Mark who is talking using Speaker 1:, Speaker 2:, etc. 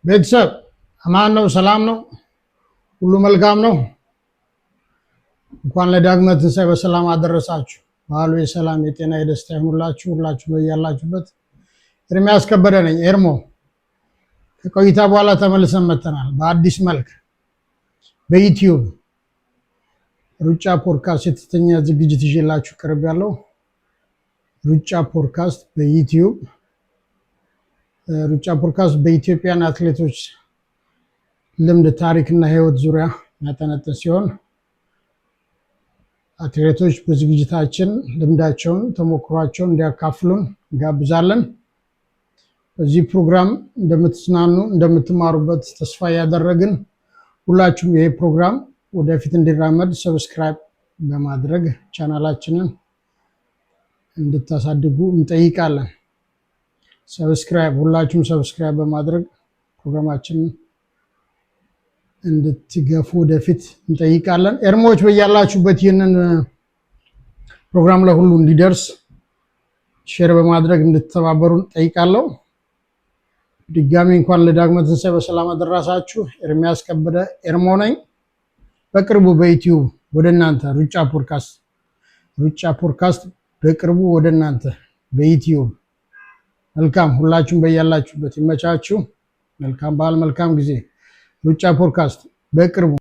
Speaker 1: ቤተሰብ አማን ነው፣ ሰላም ነው፣ ሁሉ መልካም ነው። እንኳን ለዳግመ ትንሣኤ በሰላም አደረሳችሁ። በዓሉ የሰላም፣ የጤና፣ የደስታ ይሁንላችሁ። ሁላችሁ በያላችሁበት። ኤርሚያስ ከበደ ነኝ። ኤርሞ ከቆይታ በኋላ ተመልሰን መጥተናል በአዲስ መልክ። በዩቲዩብ ሩጫ ፖድካስት የተሰኘ ዝግጅት ይዤላችሁ ቀርቤያለሁ። ሩጫ ፖድካስት በዩቲዩብ። ሩጫ ፖድካስት በኢትዮጵያን አትሌቶች ልምድ፣ ታሪክና ሕይወት ዙሪያ የሚያጠነጥን ሲሆን አትሌቶች በዝግጅታችን ልምዳቸውን፣ ተሞክሯቸውን እንዲያካፍሉን እንጋብዛለን። በዚህ ፕሮግራም እንደምትዝናኑ፣ እንደምትማሩበት ተስፋ እያደረግን ሁላችሁም ይሄ ፕሮግራም ወደፊት እንዲራመድ subscribe በማድረግ ቻናላችንን እንድታሳድጉ እንጠይቃለን። Subscribe፣ ሁላችሁም subscribe በማድረግ ፕሮግራማችንን እንድትገፉ ወደፊት እንጠይቃለን። ኤርሞዎች በያላችሁበት ይህንን ፕሮግራም ለሁሉ እንዲደርስ share በማድረግ እንድትተባበሩ እንጠይቃለሁ። ድጋሚ እንኳን ለዳግመ ትንሣኤ በሰላም አደረሳችሁ። ኤርሚያስ ከበደ ኤርሞ ነኝ። በቅርቡ በዩቲዩብ ወደ እናንተ ሩጫ ፖድካስት፣ ሩጫ ፖድካስት በቅርቡ ወደ እናንተ በዩቲዩብ። መልካም፣ ሁላችሁም በያላችሁበት ይመቻችሁ። መልካም በዓል፣ መልካም ጊዜ። ሩጫ ፖድካስት በቅርቡ።